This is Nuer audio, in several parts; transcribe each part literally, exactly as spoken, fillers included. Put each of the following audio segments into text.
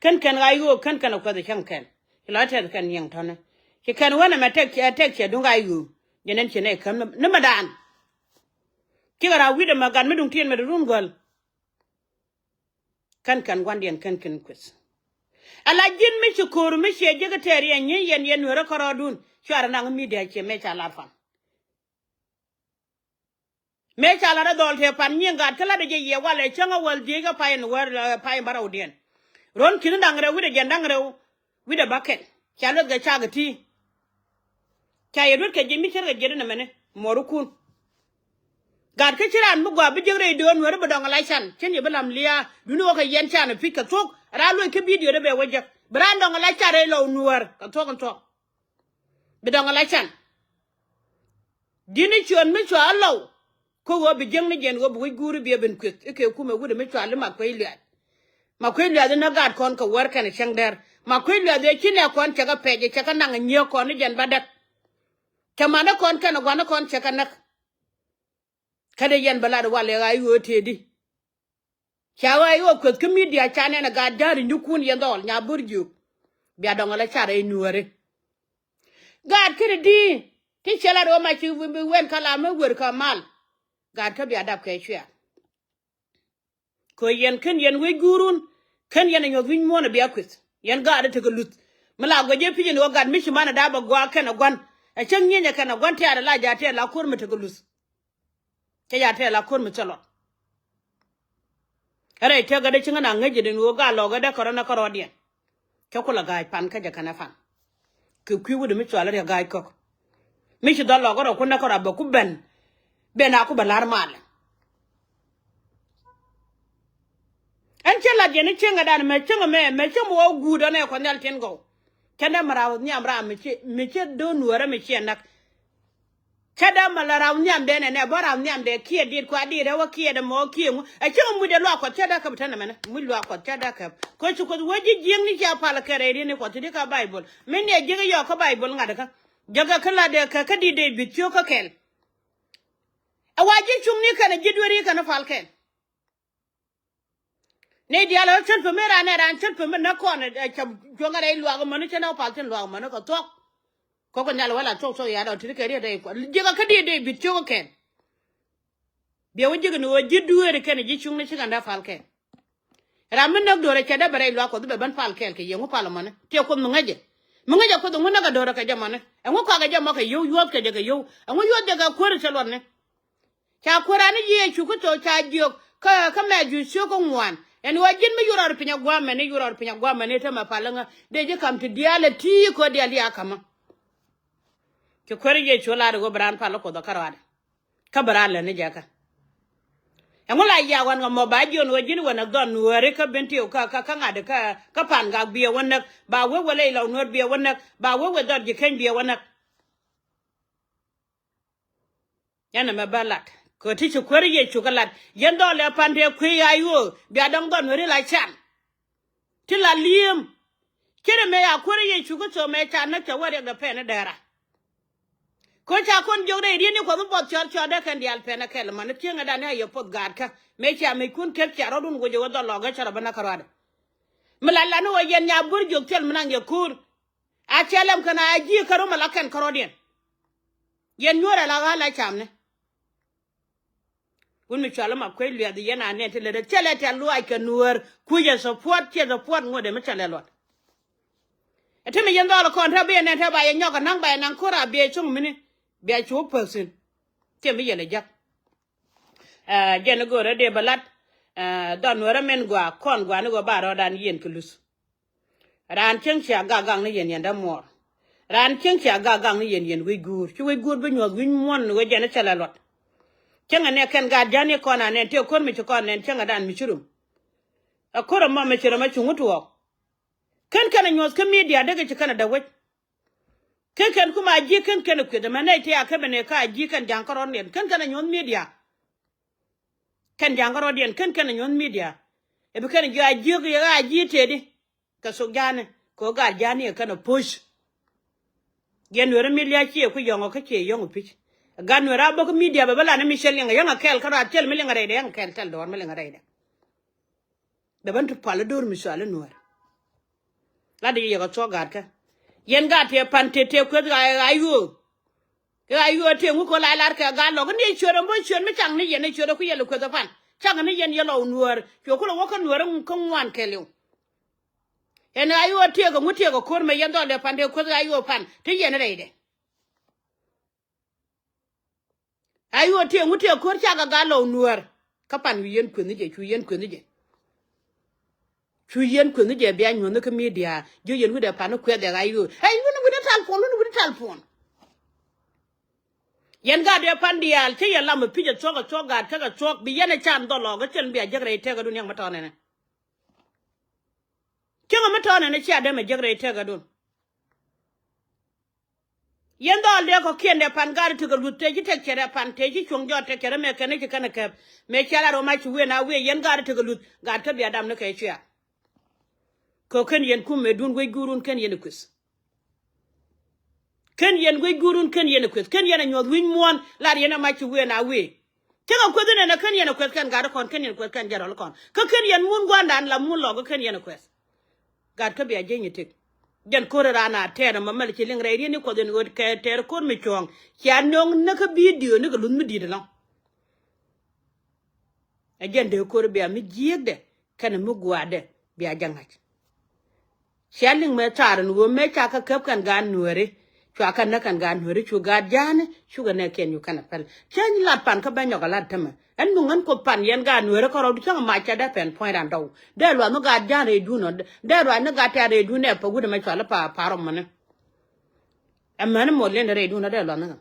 Kän kɛn ɣa̱c ɣöö kän kɛn ɛ kuɛth ɛ cäŋ kɛn. Ci lɔ tɛth kɛn nyiɛŋ tɔ̱nɛ. Ci kɛn wänɛ mɛ tɛk, tɛk ciɛ duŋ ɣa̱c ɣöö. Jɛ nɛn ci nɛ käm ni mɛ dan. Cikɛ ra̱a̱ wi̱cdɛ mɛ gat mi duŋ tiɛn mɛ di run guäl. Kän kän gua̱ndiɛn kän kän kueth. Ala ji̱n mi ci ko̱o̱r mi ciɛ ji̱ kɛ tɛɛr yɛn nyiey yɛn yɛn nueerä kärɔɔdun. Cuarɛ naŋ media ciɛ mëë ca lar pan. Mëë ca lat ɛ dhɔl tëë pan nyiŋ gat kä lat ɛ jɛ yiɛ walɛ cäŋ ɛ wäl dhieec kä pay in wär, eh, pay in bärɔwdiɛn. Ruɔ̱n ki̱n da̱ŋ rɛw wi̱cdɛ jiɛn da̱ŋ rɛw wi̱cdɛ bäkɛl. Ca lueth kɛ cakɛ ti̱i̱. Ca yɛ duet kɛ ji̱ mi ce̱tkɛ jiɛt inɛ mɛni muɔrikun. Gat kä ci raan mi gɔaa bi jiäk rɛy döör nuääri bi dɔŋ ala can cin yɛ bi lam lia̱a̱ duni wä kɛ yɛn can ɛ pi̱c kɛ thuɔ̱k. Raan luɔc kä bidio dee bɛ wä jiäk bi raan dɔŋ ala can rɛy lɔw nuäär kɛ thuɔ̱k in thuɔ̱k. Bi dɔŋ ala can. Di̱t ni ciöön mi cua lɔw. Kä ɣöö bi jiäkni jɛn ɣöö bi wec guuri bi ɛ ben kueth i̱ kɛ kumɛ wut mi cua li ma kuec luɛth. Ma kuec luɛth inä gaat kɔn kɛ wär kɛn cäŋ dɛr. Ma kuec luɛth ëë ci nɛ kɔn cɛ kɛ pɛc cɛ kɛ naŋ nyiee kɔn ni jɛn ba däk. Cɛ man ni kɔn kɛn gua̱n ni kɔn cɛ kɛ näk. Kä dee yɛn bɛ lat wal ɛ ɣa̱c ɣöö tëëdi. Ca ɣa̱c ɣöö kueth kä media ca nɛn ɛ gaat ja̱a̱r inyukun yɛn dhɔl nya bur jiök. Bia dɔŋ ala car ɛ nuääri. Gaat kä di di ti cɛ lat ɣöö ma ci wen kä la mi wer kä mal. Gaat kä bia dap kɛ cuɛ. Kɛ yɛn kän yɛn wec guurun kän yɛn a nyuɔth wi̱ny muɔ̱ɔ̱n a bia kueth yɛn gaat a tekɛ luth. Mi la guɛc jɛ pi̱c in ɣöö gat mi ci man a dap a gua̱a̱k kɛn a gua̱n a cäŋ nyieny a kɛn a gua̱n tiaat a la jaat tiaat la kuäär mi tekɛ luth. Cä jaat tiaat la kuäär mi thil luɔt. Rɛy tëkädä ci ŋän a ŋäc jɛ den ɣöö gaa lɔkä dee kärɔ̱ nä kärɔ̱diɛn. Cä kulɛ ga̱a̱c pan kä jɛ kɛnɛ pan. Kɛ kui̱ wut mi cual riɛ ga̱a̱c kɔk. Mi ci dhɔl lɔkä rɔ kun nä kärɔ̱ a bɛ ku ben. Ben a ku bɛ la̱r mal. Ɛn cä lat yɛn i̱ cieŋädan mɛ cieŋä mɛ mɛ cä mi wä guut ɔnɛ kɔ nhial tin gɔw. Cä dee mi raw nhiam ram mi ci mi ci do̱n nuäärä mi ciɛ näk. Cä dee mɛ la raw nhiamdɛ nɛnɛ bä raw nhiamdɛ kiɛ dit kua dit rɛwä kiɛ dee mɔ kiɛ ŋu. Ɛ cä ŋä muc dee luaak kuɔth cä dee käp tɛn ɛmɛnɛ muc luaak kuɔth cä dee käp. Kɔ ci kuoth wee ji̱ jiäkni cia pal kɛ rɛy ri̱n i̱ kuɔth ti di kä Baibol. Mi niɛ jiäk i̱ yɔɔk kä Baibol ŋa̱t kä. Jäkä kä la̱tdɛ kɛ kä dit dee bi̱th ciök kä kɛl. Ɛ wa ji̱ cuŋni kɛn ɛ ji̱ dueeri kɛn ɛ pal kɛn. Nɛy diaal ɣä cät pemi raan ɛ raan cät pemi näk kɔn ɛ cɛ juɔ̱ŋ ɛ rɛy luaak mäni cä nɛ wä pal thi̱n luaak mäni kɛ thuɔ̱k. Kɔk kɛ nhial wä la thuɔ̱k thuɔ̱k ya̱ dɔ̱ŋ ti̱ti̱ kɛ riet rɛy kuɔth jiäkä kä diet dee bi̱th cio̱k ɛ kɛn. Biɛ wä ji̱k ni ɣöö ji̱ dueeri kɛn ji̱ cuŋni ci kɛn dee pal kɛn. Ram mi näk do̱rɛ cɛ dee bɛ rɛy luaak kuɔth bɛ ben pal kɛɛl kɛ yɛ ŋu pal mäni tiɛ kuoth mi ŋäcɛ. Mi ŋäcɛ kuoth ŋu näk ɛ do̱rɛ kɛ jɛ mäni ɛ ŋu kakɛ jɛ mɔ kɛ yio̱w yuɔ̱th kɛ jɛ kɛ yio̱w ɛ ŋu yuɔ̱th jɛ kɛ kuäär cɛ luɔtni. Ca kuäär an i̱ Yecu Kritho ca jiök kä kä Mɛthiu ciök kä ŋuan ɛn ɣöö ji̱n mi yurɔr piny agua̱a̱mɛn i̱ yurɔr piny agua̱a̱mɛn i̱ tämɛ pal iŋä dee ji̱ ka̱m ti diaal ɛ ti̱i̱ köör diaal diaal ka̱mä. Ci kuäär Yecu lar i̱ ɣöö bi raan pal i̱ Kuoth ɛ kärɔaadɛ. Kä bi raan lät ni jɛ kä ɛŋu la yak ɣɔn ŋa mɔ ba jiön ɣöö ji̱n wä näk dhɔn nuääri kä ben tiw kä kä kä ŋa̱t kä kä pan gak biɛ wä näk ba wee wä ley lɔk nuäär biɛ wä näk ba wee wä dhɔt ji̱ keny biɛ wä näk. Yɛn ɛmɛ bä lat kɛ ti ci kuäär Yecu kɛ lat yɛn dhɔl ɛ pan tëë kui̱ a yuö bia dɔŋ dhɔn weri la can. Ti la li̱em. Cɛ rɛ mɛ ya kuäär Yecu kɛ thok mɛ ca näk cɛ wä riɛk dɛ pɛn dɛra. Kɛ ca kɔn jiök rɛy riet ni kuɔth mi buɔth cɔɔr cɔɔr dee kɛn diaal pɛn ɛ kɛl man ni tieŋɛ dan ni a yɛ puɔth gaatkä mɛ cia mec kun kɛp cia rɔ̱dun wec ɛ wä dhɔl lɔk ɛ cä rɔ bä näk kärɔadɛ. Mi la lan ni wä yɛn nya buer jiök thil mi naŋ yɛ ko̱o̱r. A cɛ lɛm kɛn a ji̱ kärɔ mɛ la kɛn kärɔdiɛn. Yɛn nyuɔ̱ɔ̱r ɛ la ɣa̱l a camni. Wun mi cual ma kuec luɛth yɛn a nɛn ti lät cɛ lɛ tɛ̈th luaac kɛ nuäär kucɛ support ciɛ support ŋuɔ̱t ɛ mi cɛ lɛ luɔt. Ɛ ti mi yɛn dhɔl kɔn tɛ bi yɛn nɛn tɛ ba yɛ nyɔk ɛ naŋ ba yɛ naŋ ko̱r a biɛ cuŋ mini bia cu päk thi̱n. Ciɛ mi yɛn ɛ jäk. Ɛ jɛn i̱ go̱o̱rä dee bä lat. Ɛ dhɔn nuäärä min gɔaa kɔn gɔaa ni ɣöö ba rɔɔdan yiɛn kɛ luth. Raan cieŋ cia gak gak ni yɛn yɛn dämuɔɔr. Raan cieŋ cia gak gak ni yɛn yɛn wec guur ci wec guur bi nyuɔth wi̱ny muɔ̱n ni wec jɛn i̱ thilɛ luɔt. Cieŋ anɛ kɛn gaat ja̱n i̱ kɔn anɛn tëë ko̱r mi ci kɔn nɛn cieŋ adan mi ci rum. Ɛ ko̱r ɛmɔ mi ci rum ɛ cuŋ i̱ tuɔɔk. Kɛn kɛn ɛ nyuɔth kä media dee kɛ ci kɛn ɛ däk wec. Kɛn kɛn kum a ji̱ kɛn kɛn ɛ kueth ɛmɛ nɛy tëë a kɛ ben ɛ kä a ji̱ kɛn ja̱ŋ kärɔɔdiɛn kɛn kɛn ɛ nyuɔth media. Kɛn ja̱ŋ kärɔɔdiɛn kɛn kɛn ɛ nyuɔ̱th media. Ɛ bi kɛn jiök a jiök yɛ ɣaa ji̱ tëëdi. Kɛ thok ja̱a̱ni kɛ ɣöö gaat ja̱a̱ni ɛ kɛn ɛ po̱c. Yɛn nueeri mi lia̱a̱ ciɛ ku yɔ̱ŋ ɔ kä ciɛ yɔ̱ŋ ɔ pi̱c. Ɛ gat nueeri a bä kä media bɛ bä lan mi cɛ liɛŋ ɛ yɛn ɛ kɛɛl kärɔaad thil mi liɛŋ ɛ rɛydɛ yɛn ɛ kɛɛl thil dɔɔr mi liɛŋ ɛ rɛydɛ. Bɛ bä ti pual i̱ do̱r mi cual i̱ nueeri. La di yɛ kɛ thuɔ̱k gaat kä. Yɛn gaat tëë pan tëë tëë kueth ɣa̱c ɣa̱c ɣöö. Kɛ ɣa̱c ɣöö tëë ŋu kɛ la lar kɛ gaat lɔk ni ciöt ɛn bä ciöt mi cak ni yɛn ni ciöt ɛ ku yɛl kueth ɛ pan. Cak ni yɛn yɛ lɔw nuäär cuɛ kulɛ wä kä nuäär kä ŋuan kɛɛliw. Ɛn ɣa̱c ɣöö tëë kɛ ŋu tëë kɛ ko̱r mɛ yɛn dhɔl dee pan tëë kueth ɣa̱c ɣöö pan te yɛn rɛydɛ. Ɣa̱c ɣöö tëë ŋu tëë ko̱r cakɛ gat lɔw nuäär. Kä pan wi̱i̱ yɛn kueth ni jɛ cu yɛn kueth ni jɛ. Cu yɛn kueth ni jɛ bia nyuɔ̱th ni kä midia jiö yɛn wi̱cdɛ pan ni kuɛth ɛ ɣa̱c ɣöö ɛ wi̱n wi̱n tal puɔn wi̱n wi̱n tal puɔn. Yɛn gat dee pan diaal cä yɛ lam ɛ pi̱c ɛ thuɔ̱k ɛ thuɔ̱k gat kä kɛ thuɔ̱k bi yɛn ɛ can dhɔl lɔɔk ɛ thil bia jek rɛy tɛk ɛ dun yɛn mi tɔ̱ nɛnɛ. Cäŋ ɛ mi tɔ̱ nɛnɛ cia dee mɛ jek rɛy tɛk ɛ dun. Yɛn dhɔl dee kɔ̱kiɛn dee pan gaat tekɛ luth tëë ci tɛk cɛrɛ pan tëë ci cuɔ̱ŋ jɔɔt tɛk cɛrɛ mɛ kɛn ci kɛn kɛ kɛp mɛ cia la rɔ mac ci wen a wee yɛn gaat tekɛ luth gaat kä bia dam ni kɛ cuɛ̈ɛ̈. Kɛ kɛn yɛn kum mëë dun wec guurun kɛn yɛn ɛ kueth. Kɛn yɛn wec guurun kɛn yɛn ɛ kueth kɛn yɛn ɛ nyuɔth wi̱c muɔ̱ɔ̱n lar yɛn ɛ mac ci wen a wee. Cä kɛ kueth inɛn ɛ kɛn yɛn ɛ kueth kɛn gaat kɔn kɛn yɛn ɛ kueth kɛn jɛn rɔl kɔn kä kɛn yɛn mun gua̱ndan la mun lɔk kä kɛn yɛn ɛ kueth. Gat kä bia jieny itik. Jɛn ko̱r raan a tɛɛr ɛmɔ mɛl ci liŋ rɛy riet ni kuɔth in ɣöö kɛ tɛɛr ko̱r mi cuɔ̱ɔ̱ŋ. Cia nöŋ näk kä bidio ni kɛ luth mi di̱i̱t ɛlɔ̱ŋ. Ɛ jɛn dee ko̱r bia mi jiääkdɛ kɛnɛ mi gua̱a̱thdɛ bia jɛ ŋa̱c. Cia liŋ mëë thaar in ɣöö mëë ca kɛ käp kɛn gaat nuääri. Cua kɛn näk kɛn gaat nuääri cu gaat ja̱a̱ni cukɛ nɛɛkiɛn cu kɛn ɛ pɛl cä lat pan kä bä nyɔk ɛ lat tämɛ. Ɛn mi ŋän kuoth pan yɛn gaat nuääri kärɔɔdu cäŋ mac cɛ dee pɛn puɔ̱ny ran dɔw dee luath ni gaat ja̱a̱n rɛydun ɔ dee luath ni gaat tɛ̈r rɛydun ɛ pɛ wut ɛmɛ cual i̱ pa pa rɔm muni. Ɛmɛni mɔt liɛn rɛydun ɔ dee luath ni ŋä.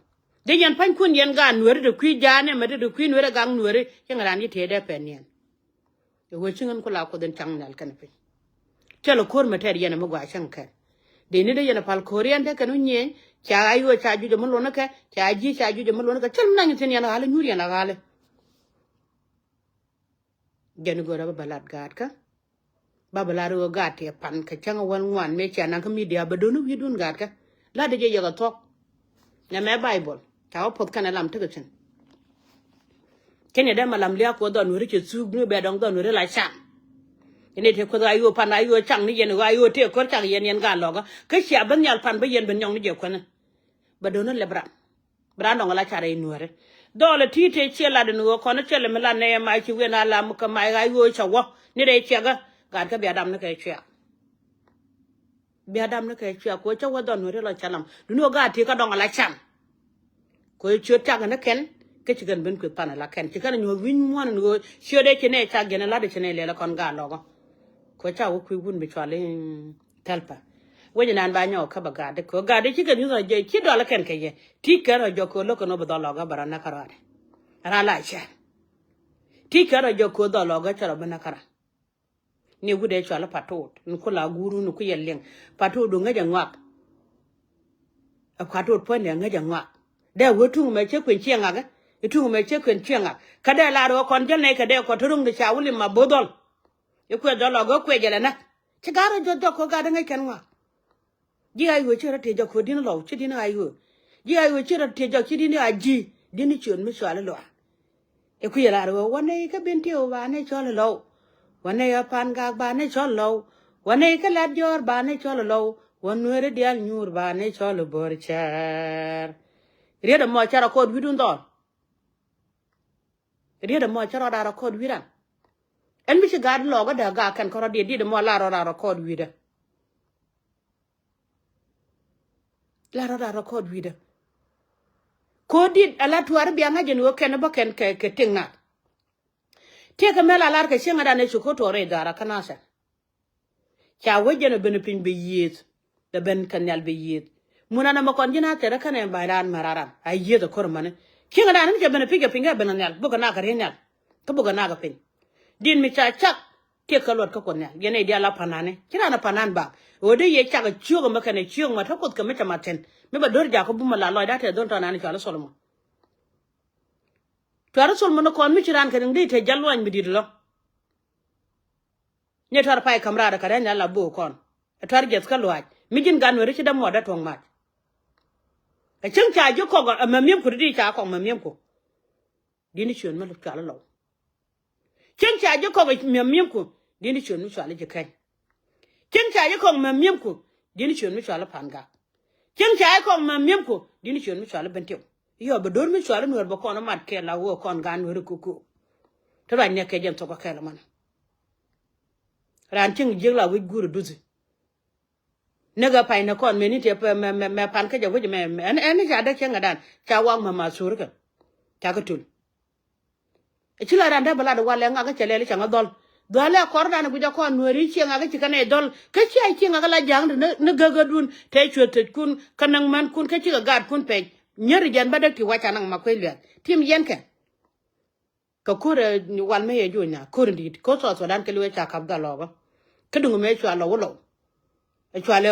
Dee yɛn pa̱nykun yɛn gaat nuääri te kui̱ ja̱a̱n ɛmɛ te te kui̱ nuääri ɛ gak nuääri cäŋ ran yi tëë dee pɛn niɛn. Ɛ wee ci ŋän ku la kuoth in caŋ nhial kɛnɛ piny. Cä lɛ ko̱r mɛ tɛɛr yɛn ɛmɛ gua̱a̱ cäŋ kɛn. Dee ni dee yɛn ɛ pal ko̱r yɛn dee kɛn wä nyiëëny ca ɣa̱c ɣöö ca juc ɛmɛ luɔ̱n kɛ ca ji̱ ca juc ɛmɛ luɔ̱n kɛ cä lɛ mi nany thi̱n yɛn ɛ ɣa̱lɛ nyuur yɛn ɛ ɣa̱lɛ. Jɛn i̱ go̱o̱rä bä bä lat gaatkä. Ba bä lat i̱ ɣöö gaat tiɛ pan kɛ cäŋ ɛ wäl ŋuan mëë cia naŋ kä midia bä do̱n i̱ wi̱i̱dun gaatkä. Lat i̱ jɛ yɛ kɛ thuɔ̱k. Nɛmɛ Baibol ca wä puɔth kɛnɛ lam tekɛ thi̱n. Cä ni dee ma lam liak kuɔ dhɔn weri cɛ thuk ni bɛ dɔŋ dhɔn weri la cam. Ini te kueth a yo̱o̱ pan a yo̱o̱ caŋ ni yɛn a yo̱o̱ te ko̱r cak yɛn yɛn ga lɔkä kä cia ben nhial pan bä yɛn ben nyɔŋ ni jɛ kuɛni. Bä do̱n ni lɛ bran bran dɔŋ la carɛ inuɔri. Dhɔl a ti̱i̱ te ciɛ lat in ɣöö kɔn cɛ lɛ mi lat nɛ yɛ ma ci wen a lam kä ma a yo̱o̱ cɛ wä ni dee ciɛkä. Gat kä bia dam ni kɛ ciɛk. Bia dam ni kɛ cuɛ kuɔ cä wä dhɔn weri lɔ cä lam duni wä gaat ti kä dɔŋ ala cam. Kuɔ ciöt cak ni kɛn kä ci kɛn ben kueth pan ala kɛn ci kɛn nyuɔth wi̱ny muɔ̱n ni ɣöö ciöt ëë ci nɛ cak jɛn lat ci nɛ lɛl kɔn gaat lɔkä. Kuɔ ca wä kui̱ wun bi cual i̱ thɛlpä. Wec inan ba nyɔk kä bä gaat di kuɔ gaat di ci kɛn nyuth rɔ jɛ ci dɔl kɛn kɛ yɛ ti kɛn rɔ jɔk kuɔ lo̱k kɛn wä bi dhɔl lɔkä bä rɔ näk kä rɔɔdɛ. Ran la cɛn ti kɛn rɔ jɔk kuɔ dhɔl lɔkä cɛ rɔ bi näk kä ran. Ni wut dee cual i̱ patot ni ku la guurun ni ku yɛ liŋ. Patot du ŋäc aŋuak. Ɛ patot puɔ̱nydɛ ŋäc aŋuak. Dee wee tuŋ mɛ cä kuën ciɛ ŋak i̱ tuŋ mɛ cä kuën ciɛ ŋak kä dee lar ɣä kɔn jäl nɛy kɛ dee kɔ te ro̱ŋ di ca wä lim ma bo̱o̱th dhɔl. I̱ kuɛ dhɔl ɔ gä kuɛ jɛ lɛ näk. Ci gaat rɔ jɔt jɔk kɛ gaat ŋäc kɛn ŋuak. Ji̱ ɣa̱c ɣöö ci rɔ tëë jɔk kɛ di̱n lɔw ci di̱n ɣa̱c ɣöö. Ji̱ ɣa̱c ɣöö ci rɔ tëë jɔk ci di̱n ɣa̱c ji̱ di̱n ciöt mi cual i̱ luaak. I̱ kui̱ ɛ lar ɣöö wä nɛy kä ben tieu ba nɛy cɔl i̱ lɔw. Wä nɛy ɣä pan gak ba nɛy cɔl i̱ lɔw. Wä nɛy kä lat jɔɔr ba nɛy cɔl i̱ lɔw. Wä nueeri diaal nyuur ba nɛy cɔl i̱ bo̱r cɛɛr. Riet ɛmɔ cä rɔ kɔɔt wi̱dun dhɔl. Riet ɛmɔ cä rɔ rar rɔ kɔɔt wi̱dan. Ɛn mi ci gaat lɔɔk ɛ dee gak kɛn kärɔ̱ diet diet ɛmɔ lar rɔ rar rɔ kɔɔt wi̱dä. La rɔ rar rɔ kɔɔt wi̱dä. Ko̱o̱t dit ala tuaari bia ŋa̱c jɛn ɣöö kɛn bä kɛn kɛ kɛ tiŋ nath. Tiɛkɛ mɛ la lar kɛ cieŋädan ɛ ci ko̱o̱t tuɔɔk rɛy dhaar a kä nathɛr. Ca wec jɛn ɛ ben piny bɛ yiëëth. Bɛ ben kɛ nhial bɛ yiëëth. Mun an ɛmɛ kɔn ji̱n a thɛr ɛ kɛn ɛ ba̱ny raan mɛ raran a yiëëth ɛ ko̱r mäni. Cieŋädan ni cɛ ben ɛ pi̱c kɛ piny kɛ ben ɛ nhial bukɛ nak kɛ ri̱eeny nhial. Kä bukɛ nak kɛ piny. Din mi ca cak. Tiek kä luɔt kä kuoth nhial yɛn nɛy diaal a pa̱nani ci raan a pa̱nan bak. Ɣöö dee yɛ cak ɛ ciök ɛmɛ kɛnɛ ciök mɛ te kuoth kɛ mi cɛ mat thi̱n mi bɛ do̱r jakä bumä la lɔcda tɛth dhol tɔnani cuali Solomon. Cuali Solomon ni kɔn mi ci raan kɛ riŋ dee te jal luany mi di̱t lɔ. Ni tuar pay käm raadɛ kɛ rɛn nhial a bo̱o̱k kɔn. Ɛ tuar jiɛth kä luaac mi ji̱n gan weri ci dämuɔdä tuɔ̱ŋ mac. Ɛ cäŋ ca ji̱ kɔk ɛ mämi̱emku ti di ca kɔk mämi̱emku. Di̱n i̱ ciöön mi cual i̱ lɔw. Cieŋ ca ji̱ kɔk mi̱em mi̱emku di̱n i̱ ciöön mi cual i̱ ji̱ kɛny. Cieŋ ca ji̱ kɔŋ mɛ mi̱emku di̱n ciöön mi cuali Pan Gak. Cieŋ ca ji̱ kɔŋ mɛ mi̱emku di̱n ciöön mi cuali Ben Tiw. Yɔ bɛ do̱r mi cuali Nuäär bɛ kɔn mat kɛɛl a wee kɔn gaat Nuäär ko̱ko̱o̱k. Te ruac nɛ kɛ jɛn thok kɛ kɛɛl mɔnɛ. Raan cieŋ jiäk la wi̱c guur duthi. Ni gɛ pay ni kɔn mɛ ni tiɛ mɛ mɛ mɛ Pan kä jɛ wi̱c mɛ mɛ ɛn ɛn ca dee cieŋ ɛ dan ca wak mɛ ma sur kɛ. Ca kɛ tul. Ci la ran dee bɛ lat walɛ ŋak cɛ lɛl cɛ ŋa dhɔl. Dhɔlɛ kɔr dan guic a kɔn Nuääri ciɛ ŋak ci kɛn ɛ dhɔl. Kä ci a ciɛ ŋak la ja̱a̱ŋ ni gäkädun te cuɛ thöckun kä näk mänkun kä cikɛ gaatkun pɛc. Nyäri jɛn bä däk ti wac ca naŋ ma kuec luɛth tim yɛn kɛ. Kɛ ko̱r ɛ wal mi yɛ juɔ̱ny na ko̱r in di̱i̱t ko̱r South Sudan kɛ liwɛ ca kap dhɔl lɔɔkä. Kä duŋ mëë cua lɔw wä lɔw. Ɛ cua lɛ